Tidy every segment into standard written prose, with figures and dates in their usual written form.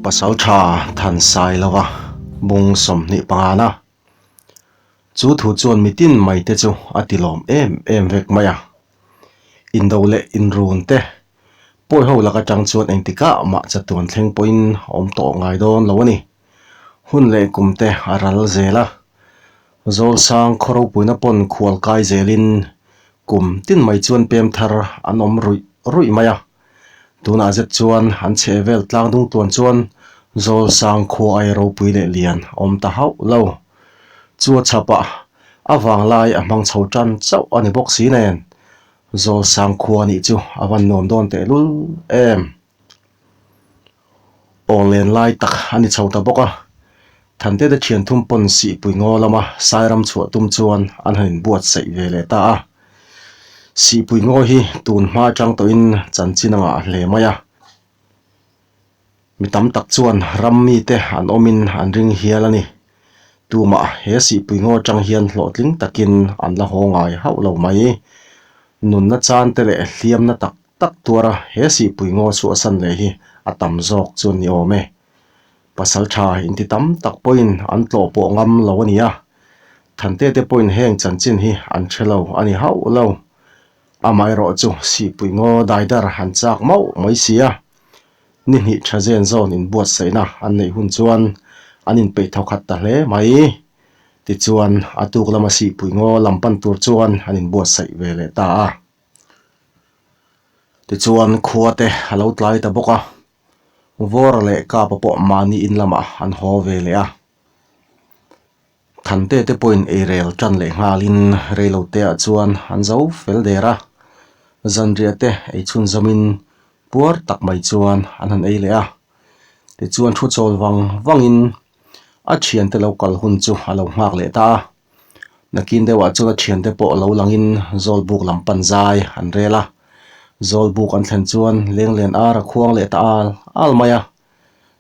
Pasaltha Thansailova bung 25 na. Chu thu chuan mitin mai te chu a ti lawm em em vek mai a. Indo leh inrun te pawi ho lak atang chuan engtikah mah chatuan thleng pawhin a awm tawh ngai dawn lo a ni. Hun leh kum te a ral zel a. Zawlsang khaw ropuina pawn khual kai zelin kum tin mai chuan pem thar an awm ruih ruih mai a. Tunah zet chuan an chheh vel tlang dung tluan chuan Zawlsang khua ai ropui leh lian a awm ta hauh lo. Chu a chhapah a vanglai a hmang chho tan chauh a ni bawk si nen, Zawlsang khua nih chu a van nuam dawn tehlul em. Aw len lai tak a ni chho ta bawk a, Thantete thian thum pawn sihpui ngaw lama Sairam chhuah tum chuan an han inbuatsaih ve leh ta a. Sihpui ngaw hi tun hma atang tawhin chanchin a ngah hle mai a. Mi tam tak chuan ram mite an awmin an ring hial a ni. Tumah he sihpui ngaw atang hian hlawhtling takin an la haw ngai hauh lo mai. Nunna chan te leh hliamna tak tak tuara he sihpui ngaw chhuahsan leh hi a tam zawk chu an ni awm e. Pasal tha inti tam tak pawhin an tlawh pawh ngam lo a ni a, Thante te pawhin heng chanchin hi an hre lo a ni hauh lo. Amaherawh chu sihpui ngaw daidar han chak mauh mai si a, ni hnih tha zen zawn inbuatsaihna an neih hun chuan an inpeih thawkhat ta hle mai. Tichuan, a tuk lama sihpui ngaw lam pan tur chuan an inbuatsaih ve leh ta a. Tichuan khua te a lo tlai ta bawk a, Vawra leh Kapa pawh mahni in lamah an haw ve leh a. Thante te pawhin eirel tan leh nghalin reiloteah chuan an zo fel der a, zanriah te ei chhunzawmin puar tak mai chuan an han ei leh a. Tichuan thu chawl vang vangin a thiante lo kal hun chu a lo nghak leh ta a. Nakin deuhah chuan a thiante pawh lo langin Zawlbuk lam pan zai an rel a, Zawlbuk an thlen chuan Lenglen ar a khuang leh ta al al mai a,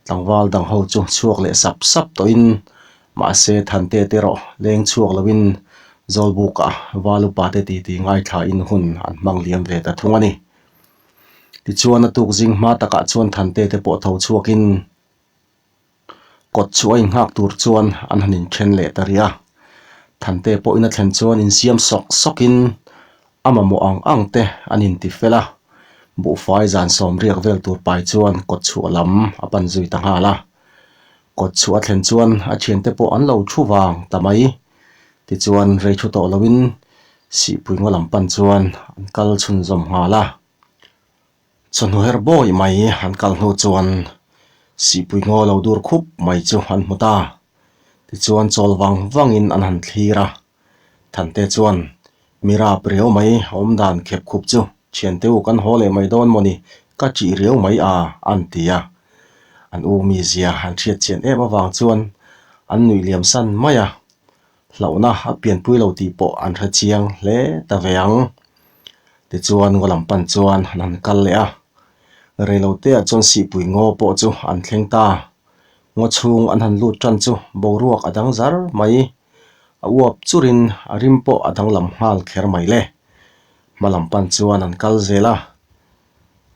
tlangval dang ho chu chhuak leh sap sap tawhin mahse Thante te erawh leng chhuak loin Zawlbukah val upa te titi ngaithlain hun an hmang liam ve ta thung a ni. Tichuan a tuk zing hma takah chuan Thante te pawh tho chhuakin. Kawt chu a inghak tur chuan an han inthen leh ta rih a, Thante pawhin a thlen chuan insiam sawk sawkin a mamawh ang ang te an inti fel a, buhfai zan sawm riak vel tur pai chuan kawt chhuah lam a pan zui ta nghal a. Kawt chhuah a thlen chuan a thiante pawh an lo thu vang ta mai. Tichuan rei thu tawh loin Sihpui ngaw lam pan chuan an kal chhunzawm nghal a. Chawhnu her bawi mai an kal hnu chuan sihpui ngaw lo dur khup mai chu an hmu ta. Tichuan chawl vang vangin an han thlir a, Thante chuan mi rap riau mai awm dan khep khup chu thiante u kan haw leh mai dawn mawni ka ṭih riau mai a an ti a. An u mizia an hriat chian em avang chuan an nuih liam san mai a, hlauhna a pianpui lo tih pawh an hre chiang hle ta ve ang. Tichuan ngaw lam pan chuan an han kal leh a, reiloteah chuan sihpui ngaw pawh chu an thleng ta. Ngaw chhung an han lut tan chu boruak a dang zar mai, a uap churin a rim pawh a danglam nghal kher mai le. Hma lam pan chuan an kal zel a,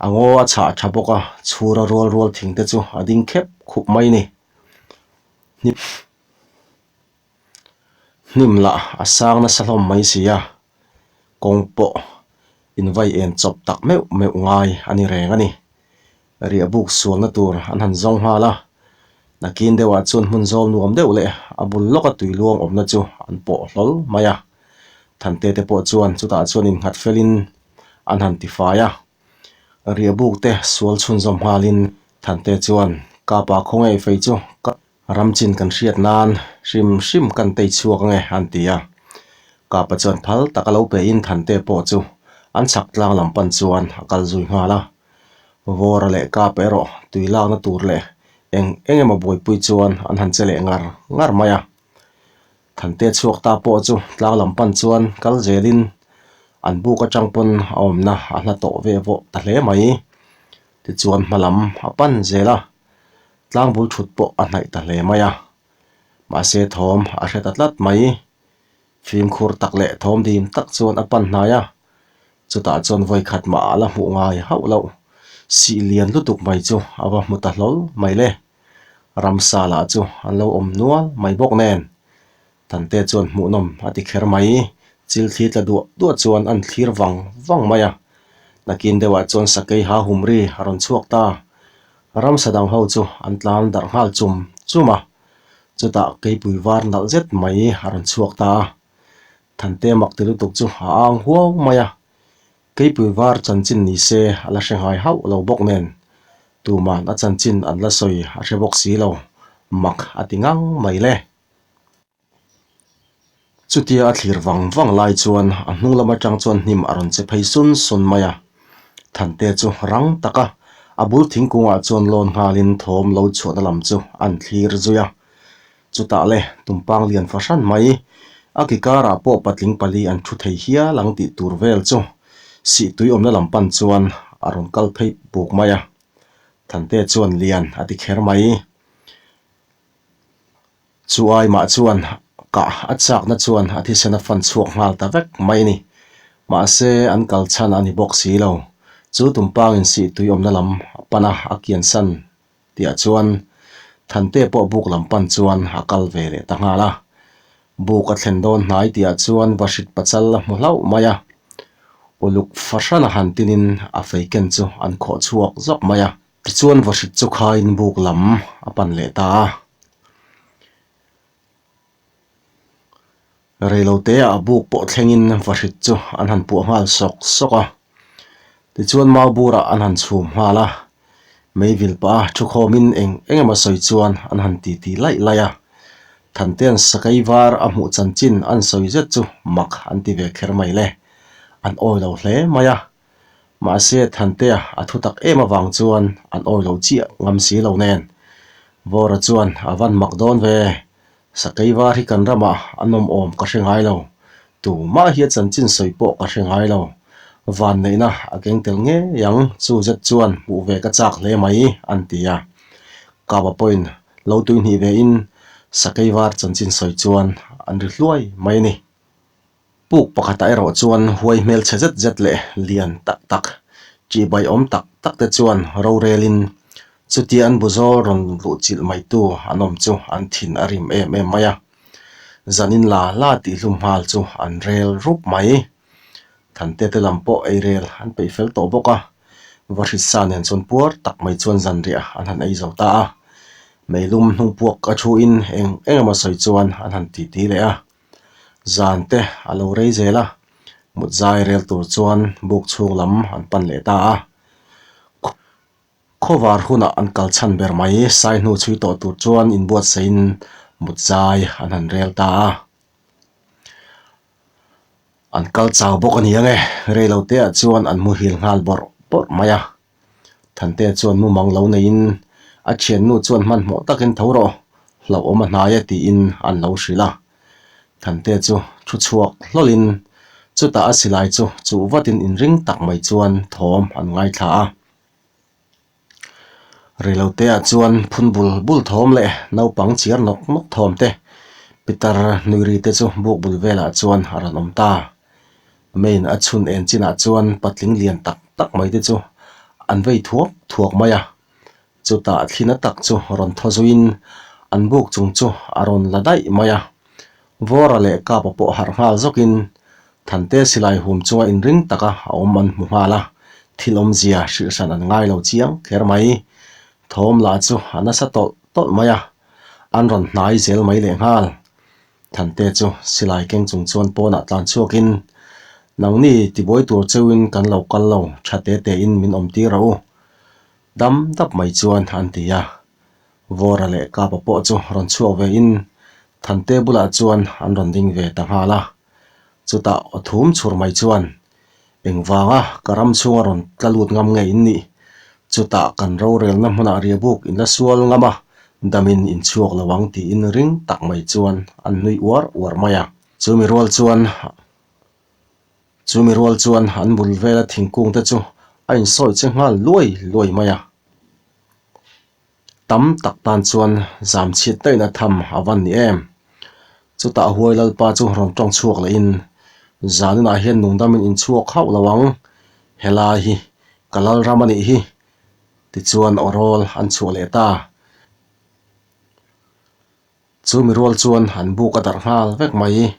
a ngaw a chhah tha bawk a, chhura rual rual thing te chu a ding khep khup mai ni. Hnim lah a sang nasa hlawm mai si a, kawng pawh invai en chawp tak meuh meuh ngai a ni reng a ni. Riahbuk sualna tur an han zawng nghal a, nakin deuhah chuan hmun zawl nuam deuh leh a bul lawka tui luang awmna chu an pawh hlawl mai a. Thante te pawh chuan chutah chuan innghat felin an han tifai a, riahbuk te sual chhunzawm nghalin Thante chuan Kapa khawngaih fei chu ka Ram chin kan hriat nan hrim hrim kan tei chhuak ange an ti a. Kapa chuan phal tak a lo pein Thante pawh chu an chhak tlang lam pan chuan a kal zui nghal a. Vawra leh Kapa erawh tui lakna tur leh eng eng emaw buaipui chuan an han che leh ngar ngar mai a. Thante chhuak ta pawh chu tlang lam pan chuan kal zelin an buk atang pawn a awmna a hla tawh ve vawh ta hle mai. Tichuan hma lam a pan zel a. Tlangbul thut pawh a hnaih ta hle mai a, mahse thawm a hre ta tlat mai. Fimkhur tak leh thawm dim tak chuan a pan hnai a, chutah chuan vawi khat mah a la hmuh ngai hauh loh. Sih lian lutuk mai chu a va hmu ta hlawl mai le. Ramsa lah chu an lo awm nual mai bawk nen. Thante chuan hmuhnawm a ti kher mai. Chil thli tla duah duah chuan an thlir vang vang mai a. Nakin deuhah chuan sakei ha hum ri a rawn chhuak ta. Ramsa dang ho chu an tlan darh nghal chum chum a. Chutah keipui var nalh zet mai a rawn chhuak ta a. Thante mak ti lutuk chu a ang huau mai a. Keipui var chanchin ni se a la hre ngai hauh lo bawk nen, tuman a chanchin an la sawi a hre bawk si lo, mak a ti ngang mai le. Chutia a thlir vang vang lai chuan a hnung lam atang chuan hnim a rawn che phei sun sun mai a, Thante chu rang taka a bul thingkungah chuan lawn nghalin thawm lo chhuahna lam chu an thlir zui a. Chutah le tumpang lian fahran mai, a ki karah pawh patling pali an thu thei hial ang tih tur vel chu sihtui awmna lam pan chuan a rawn kal phei buk mai a. Thante chuan lian a ti kher mai. Chu ai mah chuan kah a chakna chuan a thisen a fan chhuak nghal ta vek mai a ni. Mahse an kal chhan a ni bawk si lo. Chu tumpangin sihtui awmna lam a pan a, a kiansan Tihah chuan Thante pawh buk lam pan chuan a kal ve leh ta nghal a. Buk a thlen dawn hnai tihah chuan Vahrit pachal a hmu hlauh mai a. Uluk fahran a han tinin a fei ken chu an khawh chhuak zawk mai a. Tichuan Vahrit chu khaiin buk lam a pan leh ta a. Reiloteah buk pawh thlengin vahrit chu an han puah nghal sawk sawk a, tichuan mau burah an han chhum nghal a, meivil pah a thukhawmin eng eng emaw sawi chuan an han titi laih laih a, Thantea'n sakei var a hmuh chanchin an sawi zet chu mak an ti ve kher mai le, an awi lo hle mai a, mahse Thantea a thu tak em avang chuan an awi lo chiah ngam si lo nen Vawra chuan a van mak dawn ve. Sakei var hi kan ramah a nawm awm ka hre ngai lo. Tumah hi a chanchin sawi pawh ka hre ngai lo. Vanneihna a keng tel ngei ang, chu zet chuan hmuh ve ka chak hle mai, an ti a. Kapa pawhin lo tui hnih ve in sakei var chanchin sawi chuan an ri hluai mai a ni. Puk pakhatah erawh chuan huai hmelchhe zet zet leh lian tak tak, ṭihbai awm tak tak te chuan rorelin chutia an buzawl rawn luhchilh maitu an awm chu an thin a rim em em mai a. Zanin la la tihhlum nghal chu an rel rup mai. Thante te lam pawh eirel an peih fel tawh bawk a, Vahrisa nen chuan puar tak mai chuan zanriah an han ei zo ta a. Meilum hnungpuak a thuin eng eng emaw sawi chuan an han titi leh a. Zan te a lo rei zel a, mut zai rel tur chuan buk chhung lam an pan leh ta a. Khawvar hunah an kal chhan ber mai, sai hnu chhui tawh tur chuan inbuatsaihin mut zai an han rel ta a. An kal chau bawk a ni ang e, rei lo te ah chuan an muhil nghal bawrh bawrh mai a. Thante chuan mumang lo neiin a thiannu chuan hmanhmawh takin tho rawh, hlauhawm a hnai e tiin an lo hrilh a. Thante chu thu chhuak hlawlhin chutah a silai chu chuh vatin inring tak mai chuan thawm an ngaithla a. Reiloteah chuan phun bul bul thawm leh naupang chiar nawk nawk thawm te, pitar nui ri te chu buk bul velah chuan a rawn awm ta. Main a chhun en chinah chuan patling lian tak tak mai te chu an vei thuak thuak mai a, chutah thlina tak chu rawn thaw zuiin an buk chung chu a rawn la daih mai a. Vawra leh Kapa pawh harh nghal zawkin Thante silai hum chunga inring taka a awm an hmu nghal a, thil awmzia hrilh hran an ngai lo chiang kher mai. Thawm lah chu a nasa tawlh tawlh mai a, an rawn hnai zel mai lehnghal. Thante chu silai keng chung chuan pawnah tlan chhuakin, Nangni tibuai tur cheuhin kan lo kal lo, tha te tein min awm tir rawh u. Dam dap mai chuan an ti a. Vawra leh Kapa pawh chu rawn chhuak vein Thante bulah chuan an rawn ding ve ta nghal a. Chutah aw thum chhur mai chuan, Engvanga ka ram chhunga rawn tla lut ngam nge in nih? Chutah kan rorelna hmunah riabuk in la sual ngam a, damin in chhuak lo ang tiin ring tak mai chuan an nui uar uar mai a. Chumi rual chuan Chumi rual chuan an bul vela thingkung te chu a insawi che nghal luai luai mai a. Tam tak tan chuan zam chhiat daihna tham a van ni em. Chutah huai lalpa chu rawn tawng chhuak lehin, Zaninah hian nungdamin inchhuak hauh lo ang, helai hi ka lalram a nih hi, tichuan aw rawl an chhuah leh ta. Chu mi rual chuan an buk a darh nghal vek mai.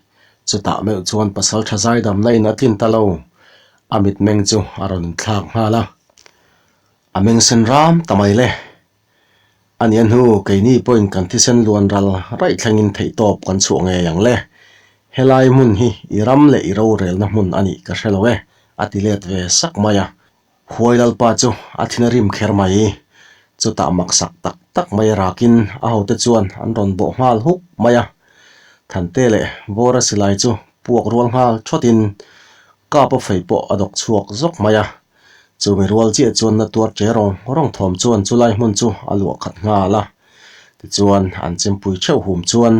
Chutah meuh chuan pasal tha zaidamna in a tlin ta lo. A mitmeng chu a rawn inthlak nghal a. A meng sen ram ta mai le. A nia hnu, keini pawhin kan thisen luan ral raih thlengin theihtawp kan chhuah ngei ang le. Helai hmun hi i ram leh i rorelna hmun a nih ka hre lo e, a ti let ve sak mai a. Huai Lalpa chu a thin a rim kher mai. Chutah maksak tak tak mai a rakin a hote chuan an rawn bawh nghal huk mai a. Thante leh Vawra silai chu puak rual nghal thawtin kap a fei pawh a dawk chhuak zawk mai a. Chumi rual chiah chuan na tuar che rawng rawng thawm chuan chulai hmun chu a luah khat nghal a. Tichuan an chempui theuh hum chuan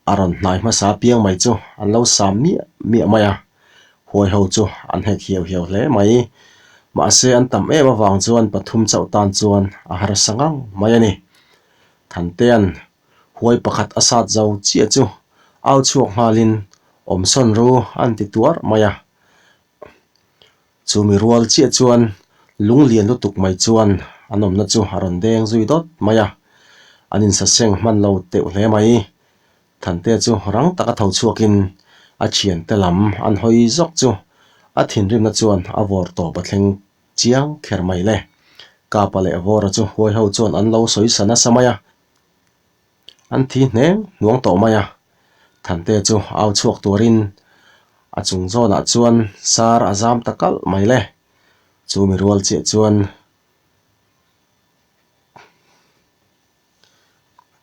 a rawn hnai hmasa piang mai chu an lo sam miah miah mai a. Huai ho chu an hek hiau hiau hle mai. Mahse an tam em avang chuan pathum chauh tan chuan a harsa ngang mai a ni. Thantea'n huai pakhat a sat zo chiah chu au chhuak nghalin awmsawn ru an ti tuar mai a. Chumi rual chiah chuan lung lian lutuk mai chuan an awmna chu a rawn deng zui dawt mai a. An insaseng hman lo teuh hle mai. Thantea chu rang taka tho chhuakin a thiante lam an hawi zawk chu a thinrimna chuan a vawr tawp a thleng chiang kher mai le. Kapa leh Vawra chu huai ho chuan an lo sawi sa nasa mai a, an thi hneng hnuang tawh mai a. Thantea chu au chhuak turin a chung zawnah chuan sar a zam ta kalh mai le. Chumi rual chiah chuan.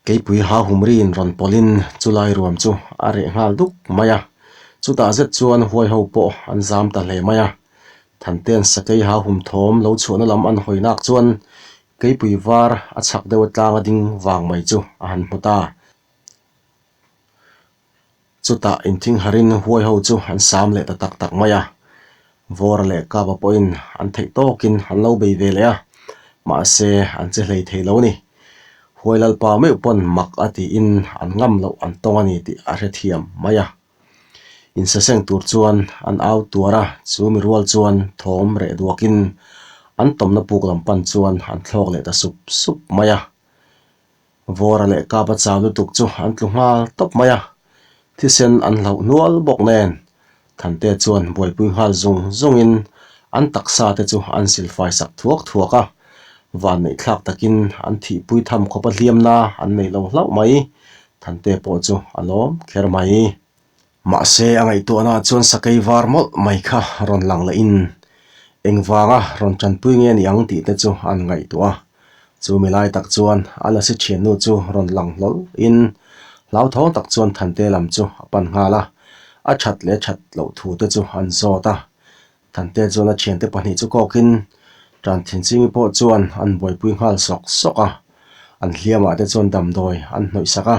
Keipui ha humriin rawn pawlhin chulai ruam chu a reh nghal duk mai a, chutah zet chuan huai ho pawh an zam ta hle mai a. Thante'n sakei ha hum thawm lo chhuahna lam an hawi nak chuan keipui var a chhak deuh atlanga ding vang mai chu a han hmu ta. Chutah inthingharin huai ho chu an sam leh ta tak tak mai a, Vawra leh Kapa pawhin an theih tawkin an lo bei ve leh a, mahse an che hlei thei lo a ni. Huai Lalpa meuh pawn mak a tiin an ngam loh an tawng a ni tih a hrethiam mai a. Insaseng tur chuan an au tuar a, chu mi rual chuan thawm reh duakin an tawmna puk lam pan chuan an thlawk leh ta sup sup mai a. Vawra leh Kapa chau lutuk chu an tlu nghal tawp mai a, thisen an hlauh hnual bawk nen Thante chuan buaipui nghal zung zungin an taksa te chu an silfai sak thuak thuak a, vanneih thlak takin an thihpui tham khawpa hliamna an nei lo hlauh mai, Thante pawh chu a lawm kher mai. Mahse, a ngaihtuahnaah chuan sakei var mawlh mai kha rawn lang lehin engvanga rawn tanpui nge ni ang tih te chu an ngaihtuah a. Chu mi lai tak chuan a lasi thiannu chu rawn lang hlawl in hlauthawng tak chuan Thante lam chu a pan nghal a, a that leh that loh thu te chu an zawt a. Thante chuan a thiante pahnih chu kawkin tan thinchhingi pawh chuan an buaipui nghal sawk sawk a, an hliamah te chuan damdawi an hnawih sak a.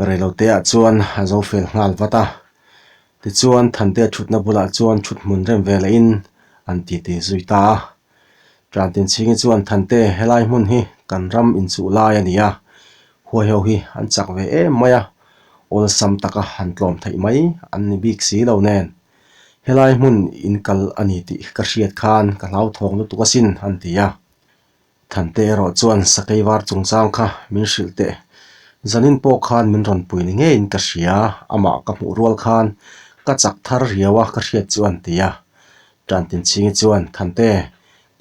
Reiloteah chuan a zo fel nghal vat a, tichuan Thantea thutna bulah chuan thut hmun rem ve lehin an titi zui ta a. Tantinchhingi chuan Thante helai hmun hi kan ram inchuh lai a ni a, huai ho hi an chak ve em mai a, awlsam taka han tlawm theih mai an ni bik si lo nen. Helai hmun in kal a ni tih ka hriat khan ka hlauthawng lutuk asin an ti a. Thante erawh chuan sakei var chungchang kha min hrilh teh. Zanin pawh khan min rawn pui ni ngeiin ka hria, amah ka hmuh rual khan ka chak thar riau a ka hriat chu an ti a. Tantinchhingi chuan, Thante,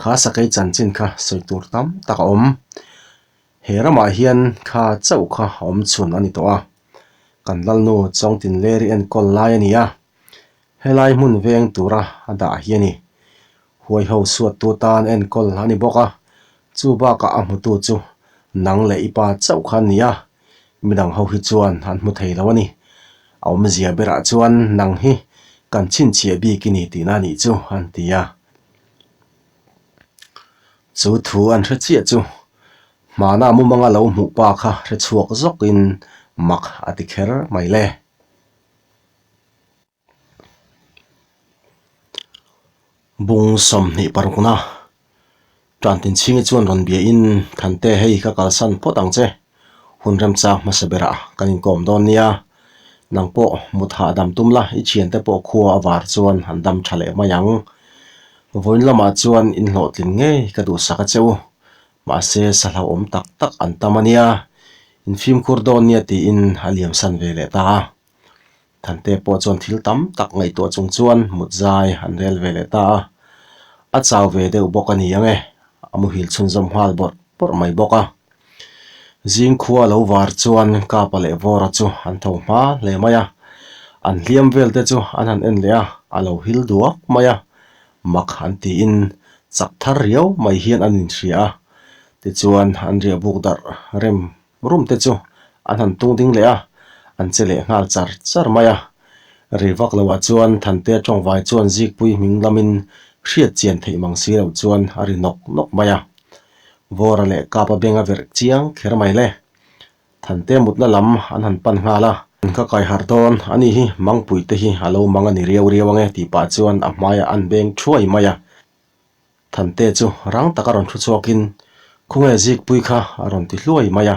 kha sakei chanchin kha sawi tur tam tak a awm. He ramah hian kha chauh kha a awm chhun a ni tawh a. Kan Lalnu Chawngtinleri enkawl lai a ni a. Helai hmun veng tura a dah hi a ni. Huai ho suattu tan enkawl a ni bawk a, chu bakah a hmutu chu nang leh i pa chauh kha an ni a, midang ho hi chuan an hmu thei lo a ni. A awmzia berah chuan nang hi kan chhinchhiah bik i ni tihna a nih chu an ti a. Chu thu an hre chiah chu hmana mumanga lo hmuh pa kha hre chhuak zawkin mak a ti kher mai le. Bung 26 parukna Tantinchhingi chuan rawn biain Thante hei ka kalsan phawt ang che, hun remchang hmasa berah kan inkawm dawn nia, nang pawh mut hahdam tum la i thiante pawh khua a var chuan an dam tha leh mai ang. Vawiin lamah chuan inhlawhtlin ngei ka duhsak a che u, mahse sa hlauhawm tak tak an tam a nia. Infimkhur dawn nia tiin a liamsan ve leh ta a. Thante pawh chuan thil tam tak ngaihtuah chung chuan mut zai an rel ve leh ta a. A chau ve deuh bawk a ni ang e, a muhil chhunzawm nghal bawrh bawrh mai bawk a. Zing khua lo var chuan Kapa leh Vawra chu an tho hma hle mai a. An hliam vel te chu an han en leh a, a lo hil duak mai a. Mak an tiin chak thar riau mai hian an inhria a. Tichuan an riah buk darh rem rum te chu an han tung ding leh a, an che leh nghal char char mai a. Ri vak loah chuan Thantea tawngvai chuan Zikpui hming lamin hriat chian theih mang si loh chuan a ri nawk nawk mai a. Vawra leh Kapa beng a verh chiang kher mai le. Thantea mutna lam an han pan nghal a. Ka kai harh dawn, ani hi Mangpui te hi a lo mang a ni riau riau ange tih pah chuan a hmaiah an beng thuai mai a. Thante chu rang taka rawn thu chhuakin, Khawnge Zikpui kha a rawn ti hluai mai a.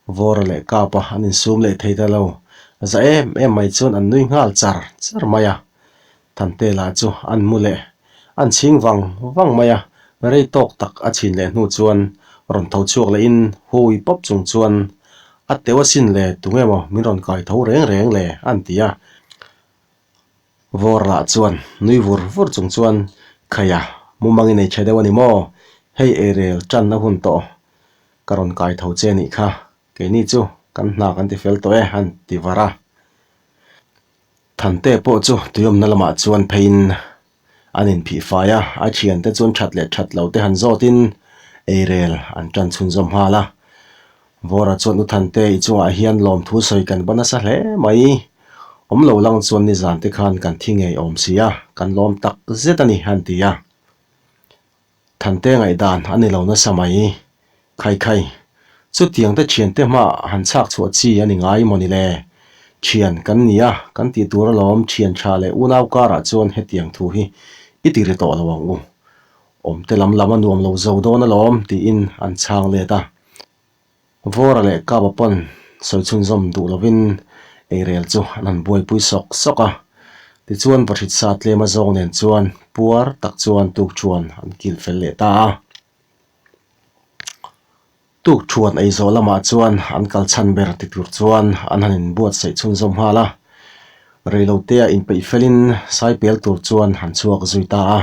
Vawra leh Kapa an insum leh thei ta lo. Za em em mai chuan an nui nghal char char mai a. Thante lah chu an mu leh an chhing vang vang mai a. Rei tawk tak a chhin leh hnu chuan rawn tho chhuak lehin hui pawp chung chuan, A teu asin le, tunge maw min rawn kai tho reng reng le? an ti a. Vawr lah chuan nui vur vur chung chuan, Khaia, mumang i nei tha deuh a ni maw? Hei eirel tanna hun tawh ka rawn kai tho che nih kha, keini chu kan hna kan ti fel tawh e han ti var a. Thante pawh chu tuiawmna lamah chuan pheiin An inphih fai a, a thiante chuan that leh that lo te han zawtin eirel an tan chhunzawm nghal a. Vawra chuan U Thante i chungah hian lawmthu sawi kan va nasa hle mai. Awm lo lang chuan nizan te khan kan thi ngei awm si a, kan lawm tak zet a ni han ti a. Thante ngaihdan a ni lo nasa mai. Khai khai, chutiang te thiante hmaah han chhak chhuah chi a ni ngai maw ni le? Thian kan ni a, kan tih tur alawm thian tha leh unau karah chuan hetiang thu hi i ti ri tawh lo ang u. Awmte lam lam a nuam lo zo dawn alawm tiin an chhang let a. Vawra leh Kapa pawn sawi chhunzawm duh lovin eirel chu an han buaipui sawk sawk a. Tichuan vahrit sa tlem a zawng nen chuan puar tak chuan tukṭhuan an kil fel leh ta a. Tukṭhuan ei zawh lamah chuan an kal chhan ber ti tur chuan an han inbuatsaih chhunzawm nghal a. Reilotea inpeih felin saipel tur chuan han chhuak zui ta a.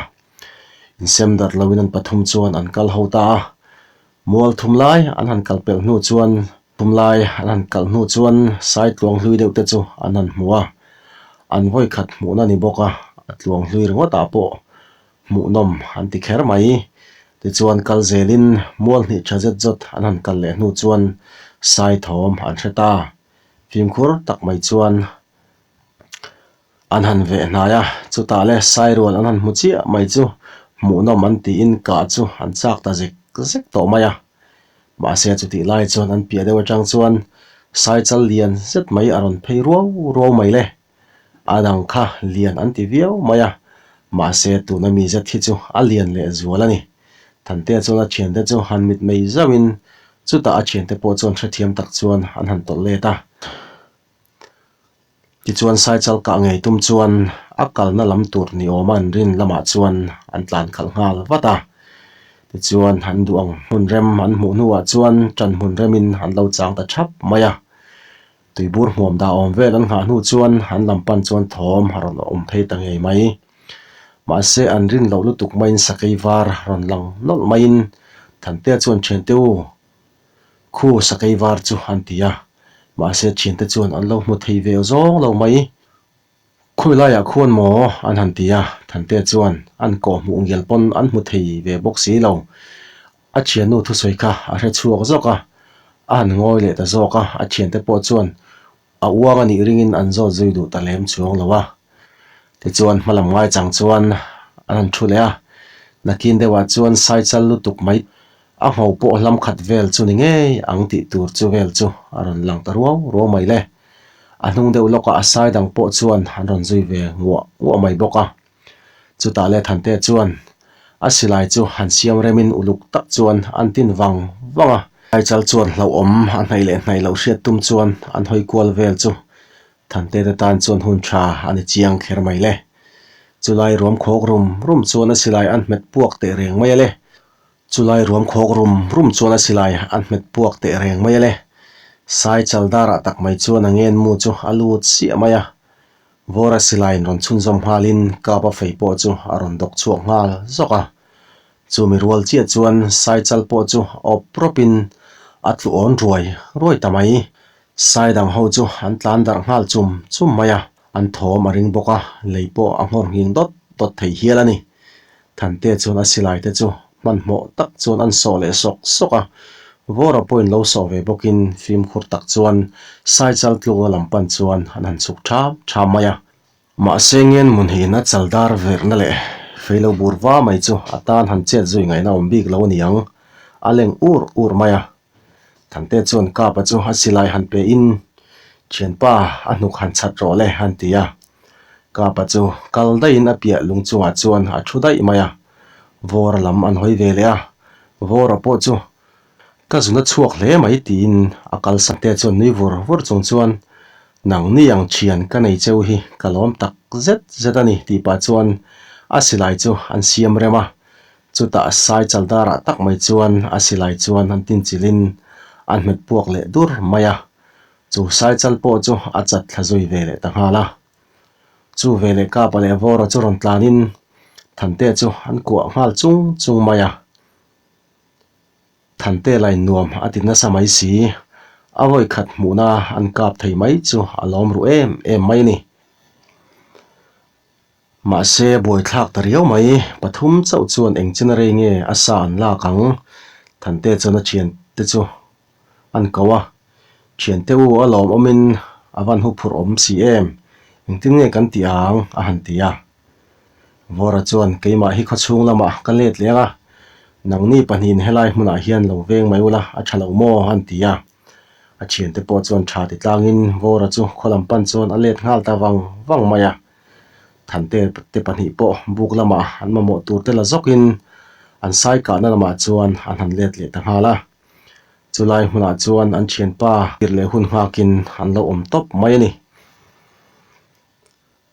Insem darh loin an pathum chuan an kal ho ta a. Mual thum lai an han kal pelh hnu chuan thum lai an han kalh hnu chuan sai tluang hlui deuh te chu an han hmu a, an vawi khat hmuhna ni bawk a, a tluang hlui ringawt ah pawh hmuhnawm an ti kher mai. Tichuan kal zelin mual hnih tha zet zawt an han kal leh hnu chuan sai thawm an hre ta. Fimkhur tak mai chuan An han veh hnai a, chutah le Sairual an han hmu chiah mai chu hmuhnawm an tiin kah chu an chak ta zek zek tawh mai a. Mahse chutih lai chuan an piah deuh atang chuan Saichal lian zet mai a rawn phei ruau ruau mai le. A dang kha lian an ti viau mai a, mahse tuna mi zet hi chu a lian leh zual a ni. Thantea chuan a thiante chu han mit mei zauhin chutah a thiante pawh chuan hrethiam tak chuan an han tawlh let a. Tichuan Saichal kah ngei tum chuan a kalna lam tur ni awma an rin lamah chuan an tlan khalh nghal vat a. Tichuan an duh ang hmun rem an hmuh hnuah chuan ṭan hmun remin an lo chang ta ṭhap mai a. Tuibur hmuam dah awm vel an nghah hnu chuan an lam pan chuan thawm a rawn awm phei ta ngei mai. Mahse an rin loh lutuk maiin sakei var rawn lang nawlh maiin Thantea chuan ṭhiante u Khu sakei var chu an ti a, mahse thiante chuan an lo hmu thei ve zawng lo mai. Khawi laiah khuan maw an han ti a, Thantea chuan an kawh hmuh ngial pawn an hmu thei ve bawk si lo. A thiannu thusawi kha a hre chhuak zawk a, a han ngawi leh ta zawk a, a thiante pawh chuan a uang a nih ringin an zawt zui duh ta lem chuang lo a. Tichuan hmalam ngai chang chuan an han thu leh a, nakin deuhah chuan saichal lutuk mai A ngho pawh hlam khat vel chu ni ngei ang tih tur chu vel chu a rawn lang ta ruau ruau mai le. A hnung deuh lawkah a sai dang pawh chuan an rawn zui ve nguah nguah mai bawk a. Chutah le Thante chuan a silai chu han siam remin uluk tak chuan an tin vang vang a. Saichal chuan hlauhawm a hnaih leh hnaih loh hriat tum chuan an hawi kual vel chu Thante te tan chuan hun tha a ni chiang kher mai le. Chulai ruam khawk rum rum chuan a silai an hmet puak teh reng mai a le. Chulai ruam khawk rum rum chuan a silai an hmet puak teh reng mai a le. Sai chal darah tak mai chuan a ngenmu chu a lut siah mai a, Vawra silaiin rawn chhunzawm nghalin Kapa fei pawh chu a rawn dawk chhuak nghal zawk a. Chumi rual chiah chuan Sai chal pawh chu awp rawpin a tlu awn ruai ruai ta mai. Sai dang ho chu an tlan darh nghal chum chum mai a, an thawm a ring bawk a, lei pawh a nghawr nghing dawt dawt thei hial a ni. Thante chuan a silai te chu hmanhmawh tak chuan an sawh leh sawk sawk a, Vawra pawhin lo sawh ve bawkin fimkhur tak chuan Saichal tlukna lam pan chuan an han chhuk ṭham ṭham mai a. Mahse ngen Munhiin a chal dar verhna leh fei lo bur va mai chu a tan han chet zui ngaihna awm bik lo a ni ang, a leng ur ur mai a. Thante chuan Kapa chu a silai han pe in, Thianpa, a hnuk han chhat rawh le, han ti a. Kapa chu kal daihin a piah lung chungah chuan a thu daih mai a. Vawra lam an hawi ve leh a, Vawra pawh chu ka zun a chhuak hle mai tiin a kal Thante chuan nui vur vur chung chuan, Nangni ang thian ka nei cheu hi ka lawm tak zet zet a ni tih pah chuan a silai chu an siam rem a. Chutah sai chal darah tak mai chuan a silai chuan an tinchilhin an hmet puak leh dur mai a, chu sai chal pawh chu a chat thla zui ve leh ta nghal a. Chu ve leh Kapa leh Vawra chu rawn tlanin Thante chu an kuah nghal chung chung mai a. Thante lain nuam a ti nasa mai si, a vawi khat hmuhna an kap thei mai chu a lawm ru em em mai a ni. Mahse, buaithlak ta riau mai, pathum chauh chuan eng chen rei nge a sa an lak ang? Thante chuan a thiante chu an ko a, Thiante u a lawm awmin a van hu phurh awm si em? Engtin nge kan tih ang? a han ti a. Vawra chuan keimah hi khawchhung lamah ka let leng a, nangni pahnihin helai hmunah hian lo veng mai ula a tha lo maw? a han ti a. A thiante pawh chuan tha ti tlangin Vawra chu khaw lam pan chuan a let nghal ta vang vang mai a. Thante te pahnih pawh buk lamah an mamawh tur te la zawkin an sai kahna lamah chuan an han let leh ta nghal a. Chulai hmunah chuan an thianpa tirh leh hun nghakin an lo awm tawp mai a ni.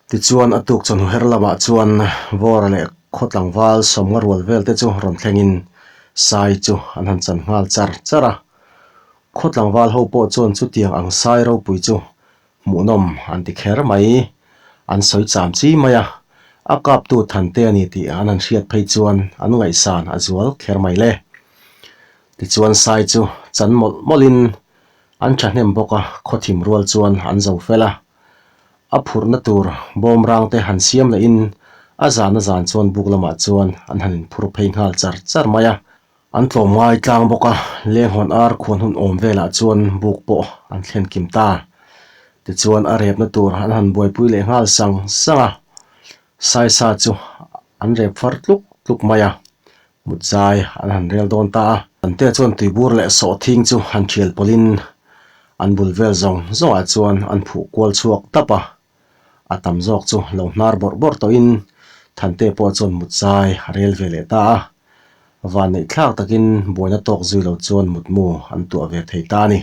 Tichuan a tuk chawhnu her lamah chuan Vawra leh khaw tlangval sawmnga rual vel te chu rawn thlengin sai chu an han chan nghal char char a. Khaw tlangval ho pawh chuan chutiang ang sai ropui chu Hmuhnawm an ti kher mai. An sawi cham chi mai a, a kaptu Thante a ni tih an han hriat phei chuan an ngaihsan a zual kher mai le. Tichuan Sai chu chan mawlh mawlhin an thahnem bawk a, khawthim rual chuan an zo fel a. A phurhna tur bawm rang te han siam lehin a zan a zan chuan buk lamah chuan an han inphur phei nghal char char mai a. An tlawm ngai tlang bawk a, lenghawn ar khuan hun awm velah chuan buk pawh an thlen kim ta. Tichuan a repna tur an han buaipui leh nghal sang sang a, Saisa chu an rep far tluk tluk mai a, mut zai an han rel dawn ta a. Ante chuan tuibur leh sawhthing chu han thial pawlhin an bul vel zawng zawngah chuan an phuh kual chhuak tap a, A tam zawk chu lo hnar bawrh bawrh tawhin Thante pawh chuan mut zai a rel ve leh ta a. Vanneih thlak takin buaina tawk zui lo chuan mutmu an tuah ve thei ta a ni.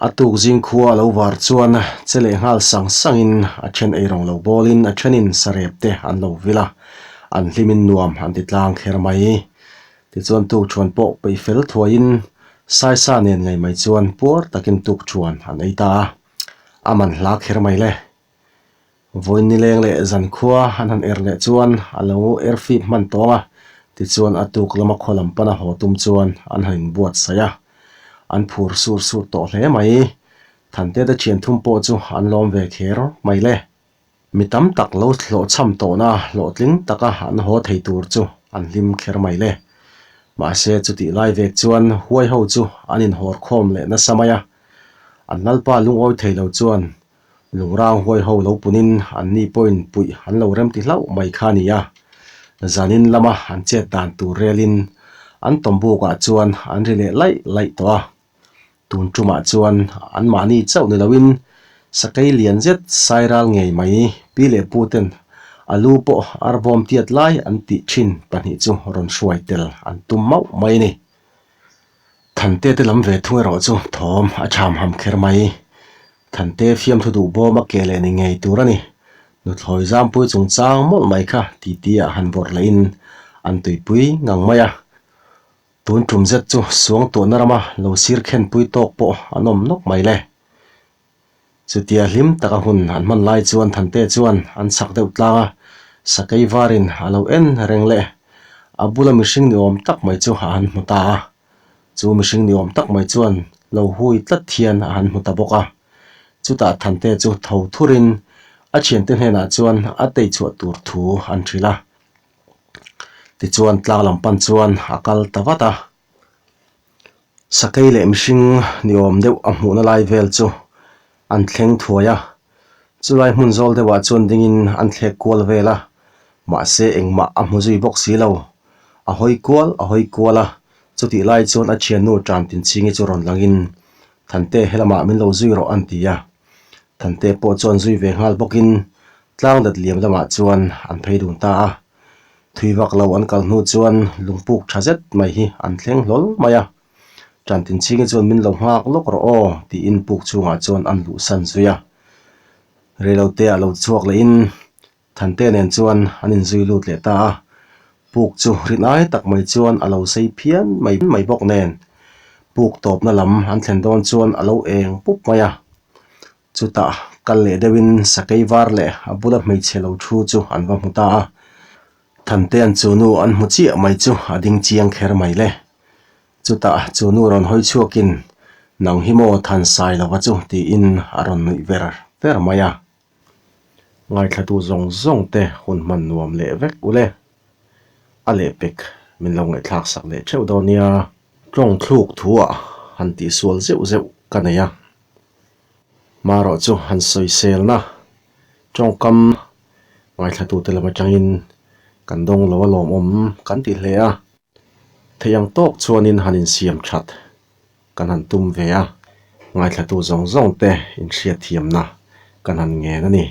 A tuk zing khua a lo var chuan che leh nghal sang sangin a then eirawng lo bawlin a thenin sarep te an lo vil a, an hlimin nuam an ti tlang kher mai. Tichuan tukṭhuan pawh peih fel thuaiin Saisa nen ngei mai chuan puar takin tukṭhuan an ei ta a, a man hla kher mai le. Vawiin nileng leh zankhua an han er leh chuan a lo er fip hman tawng a, tichuan a tuk lama khaw lam pana haw tum chuan an han inbuatsaih a, an phur sur sur tawh hle mai. Thantete thian thum pawh chu an lawm ve kher mai le. Mi tam tak lo hlawhchham tawhna hlawhtling taka an haw thei tur chu an hlim kher mai le. Mahse chutih lai vek chuan huai ho chu an inhawr khawm leh nasa mai a. An lalpa lungawi thei lo chuan lungrang huai ho lo punin anni pawhin puih an lo remti hlauh mai kha a ni a. Zanin lama an chet dan tur relin an tawmbukah chuan an ri leh laih laih tawh a. Tun tumah chuan anmahni chauh ni loin sakei lian zet sairal ngei mai pi leh pu ten a lu pawh arbawm tiat lai an tih thin pahnih chu rawn hruai tel an tum mauh mai a ni. Thante te lam ve thung erawh chu thawm a cham ham kher mai. Thante fiamthu duh bawm a ke leh ni ngei tur a ni. Nuthlawi zampui chungchang mawlh mai kha titi ah han vawrh lehin an tuipui ngang mai a. Tun tum zet chu suangtuahna rama lo sir khenpui tawk pawh an awm nawk mai le. Chutia hlim taka hun an hman lai chuan Thante chuan an chhak deuh tlang a, sakei varin a lo en reng leh a bula mihring ni awm tak mai chu a han hmu ta a. Chu mihring ni awm tak mai chuan lo hui tlat hian a han hmu ta bawk a. Chutah Thante chu tho thurin a thiante hnenah chuan a tei chhuah tur thu an hrilh a. Tichuan tlang lam pan chuan a kal ta vat a. Sakei leh mihring ni awm deuh a hmuhna lai vel chu an thleng thuai a, chulai hmun zawl deuhah chuan dingin an thlek kual vel a, mahse engmah a hmu zui bawk si lo. A hawi kual a hawi kual a, chutih lai chuan a thiannu Tantinchhingi chu rawn langin, Thante helamah min lo zui rawh an ti a. Thante pawh chuan zui ve nghal bawkin tlang dat liam lamah chuan an phei dun ta a. Thui vak lo an kal hnu chuan lungpuk tha zet mai hi an thleng hlawl mai a. Tantinchhingi chuan min lo nghak lawk rawh aw tiin puk chhungah chuan an luhsan zui a. Reilote ah lo chhuak lehin Thante nen chuan an inzui lut leh ta a. Puk chu rinai tak mai chuan a lo sei phian mai mai bawk nen puk tawpna lam an thlen dawn chuan a lo eng pup mai a. Chutah kal leh deuhin sakei var leh a bula hmeichhe lo thu chu an va hmu ta a. Thantea'n chu nu an hmu chiah mai chu a ding chiang kher mai le. Chutah chu nu rawn hawi chhuakin, Nang hi maw Thansailova chu tiin a rawn nuih ver ver mai a. Ngaithlatu zawng zawng te hun hman nuam leh vek u le. A lehpek min lo ngaihthlak sak leh theuh dawn nia. Tawng thluk thuah han tihsual zeuh zeuh ka nei a. Marawh chu han sawiselna tawngkam ngaithlatute lam atangin kan dawng lo a lawmawm kan ti hle a. Thei ang tawk chuanin han insiam that kan han tum ve a, ngaithlatu zawng zawng te inhriatthiamna kan han ngen a ni.